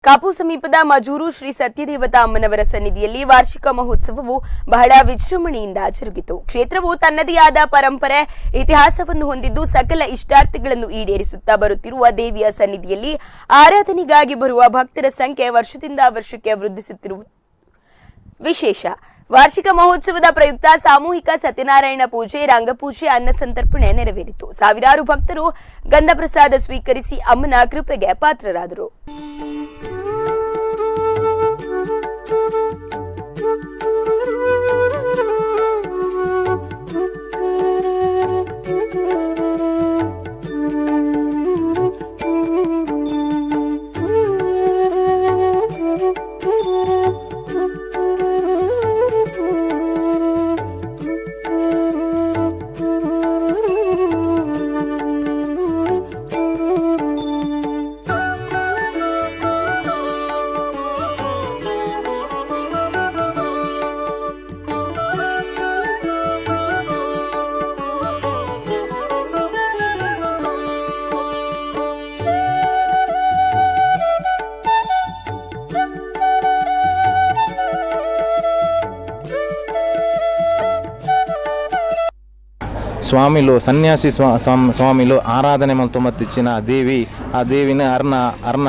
ಕಾಪು ಸಮೀಪದ ಮಜೂರು ಶ್ರೀ ಸತ್ಯದೇವತಾ ಅಮ್ಮನವರ ಸನ್ನಿಧಿಯಲ್ಲಿ ವಾರ್ಷಿಕ ಮಹೋತ್ಸವವು ಬಹಳ ವಿಜೃಂಭಣೆಯಿಂದ ಜರುಗಿತು. ಕ್ಷೇತ್ರವು ತನ್ನದೇ ಆದ ಪರಂಪರೆ, ಇತಿಹಾಸವನ್ನು ಹೊಂದಿದ್ದು ಸಕಲ ಇಷ್ಟಾರ್ಥಗಳನ್ನು ಈಡೇರಿಸುತ್ತಾ ಬರುತ್ತಿರುವ ದೇವಿಯ ಸನ್ನಿಧಿಯಲ್ಲಿ ಆರಾಧನೆಗಾಗಿ ಬರುವ ಭಕ್ತರ ಸಂಖ್ಯೆ ವರ್ಷದಿಂದ ವರ್ಷಕ್ಕೆ ವೃದ್ಧಿಸುತ್ತಿರುವುದು ವಿಶೇಷ. ವಾರ್ಷಿಕ ಮಹೋತ್ಸವದ ಪ್ರಯುಕ್ತ ಸಾಮೂಹಿಕ ಸತ್ಯನಾರಾಯಣ ಪೂಜೆ, ರಂಗಪೂಜೆ, ಅನ್ನ ಸಂತರ್ಪಣೆ ನೆರವೇರಿತು. ಸಾವಿರಾರು ಭಕ್ತರು ಗಂಧ ಪ್ರಸಾದ ಸ್ವೀಕರಿಸಿ ಅಮ್ಮನ ಕೃಪೆಗೆ ಪಾತ್ರರಾದರು. ಸ್ವಾಮಿಲು ಸನ್ಯಾಸಿ ಸ್ವಾಮಿಲು ಆರಾಧನೆ ಮಲ್ತೊಂಬತ್ತಿಚ್ಚಿನ ದೇವಿ. ಆ ದೇವಿನ ಅರ್ನ ಅರ್ನ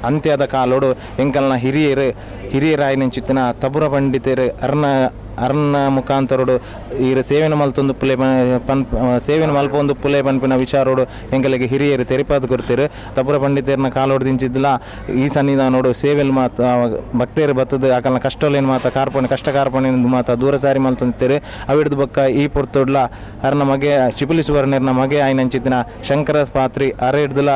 ಅಂತ್ಯದ ಕಾಲೋಡು ಎಂಕಲ್ನ ಹಿರಿಯರು ಹಿರಿಯರಾಯಿನಂಚಿತ್ತಿನ ತಬುರ ಪಂಡಿತೆರ್ ಅರ್ನ ಅರ್ನ ಮುಖಾಂತರಡು ಈರ್ ಸೇವೆನ ಮಲ್ತೊಂದು ಪುಲೆ ಪನ್ ಸೇವೆನ ಮಲ್ಪೊಂದು ಪುಲೆ ಪನ್ಪಿನ ವಿಚಾರೋಡು ಎಂಕಲೆಗ್ ಹಿರಿಯರು ತೆರಿಪಾದ್ ಕೊರ್ತೆರ್. ತಬುರ ಪಂಡಿತೆರ್ನ ಕಾಲೋಡು ದಿಂಚಿದ್ಲ ಈ ಸನ್ನಿಧಾನೋಡು ಸೇವೆಲ್ ಮಾತ ಭಕ್ತೆರ್ ಬತ್ತುದು ಅಕಲ್ನ ಕಷ್ಟೊಲೆನ್ ಮಾತ ಕಾರ್ಪಣೆ ಕಷ್ಟ ಕಾರ್ಪಣೆ ಮಾತ ದೂರ ಸಾರಿ ಮಲ್ತೊಂದಿತ್ತೆರ್. ಅವೆಡ್ದ್ ಬೊಕ್ಕ ಈ ಪೊರ್ತುಡ್ಲ ಅರ್ನ ಮಗೆ ಚಿಪುಲಿ ಸುವರ್ಣೆರ್ನ ಮಗೆ ಆಯಿನಂಚಿತ್ತಿನ ಶಂಕರ ಪಾತ್ರಿ ಅರೆಡ್ದುಲ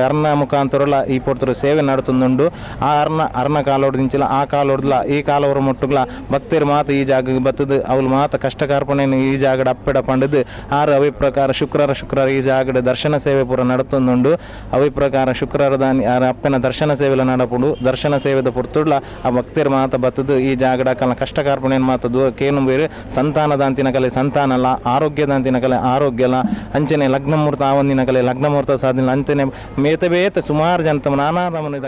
ಅರ್ನ ಮುಖಾಂತರಲ ಈ ಪೊರ್ತುಡು ಸೇವೆ ನಡತೊಂದುಂಡು. ಆ ಅರ್ನ ಅರ್ನ ಕಾಲೋಡು ದಿಂಚಿಲ ಆ ಕಾಲೋಡ್ಲ ಈ ಕಾಲೋರ ಮೊಟ್ಟುಗ್ಲ ಭಕ್ತೆರ್ ಮಾತ ಈ ಜಾಗಗ್ ಬತ್ತುದು ಅವ್ಲು ಮಾತ ಕಷ್ಟ ಕಾರ್ಪಣೆನ್ ಈ ಜಾಗಡ್ ಅಪ್ಪೆಡ ಪಂಡುದು ಆರ್ ಅವೆ ಪ್ರಕಾರ ಶುಕ್ರಾರ ಶುಕ್ರಾರ ಈ ಜಾಗಡ್ ದರ್ಶನ ಸೇವೆ ಪೂರ ನಡತೊಂದುಂಡು. ಅವೆ ಪ್ರಕಾರ ಶುಕ್ರಾರದಾನಿ ಆರ್ ಅಪ್ಪೆನ ದರ್ಶನ ಸೇವೆಲ ನಡಪುಂಡು. ದರ್ಶನ ಸೇವೆದ ಪೊರ್ತುಡ್ಲ ಆ ಭಕ್ತೆರ್ ಮಾತ ಬತ್ತುದು ಈ ಜಾಗಡ್ ಅಕಲ್ನ ಕಷ್ಟ ಕಾರ್ಪಣೆನ್ ಮಾತ ದೂರ ಕೇನುಬೇರು. ಸಂತಾನದಾಂತಿನ ಕಲೆ ಸಂತಾನಲ, ಆರೋಗ್ಯದಾಂತಿನ ಕಲೆ ಆರೋಗ್ಯಲ, ಅಂಚನೆ ಲಗ್ನ ಮುಹೂರ್ತ ಆವಂದಿನ ಕಲೆ ಲಗ್ನ ಮುಹೂರ್ತ ಸಾಧನೆ, ಅಂಚನೆ ಬೇತೆ ಬೇತೆ ಸುಮಾರು ಜನತ ನಾನಾ ನಮೂನೆದ.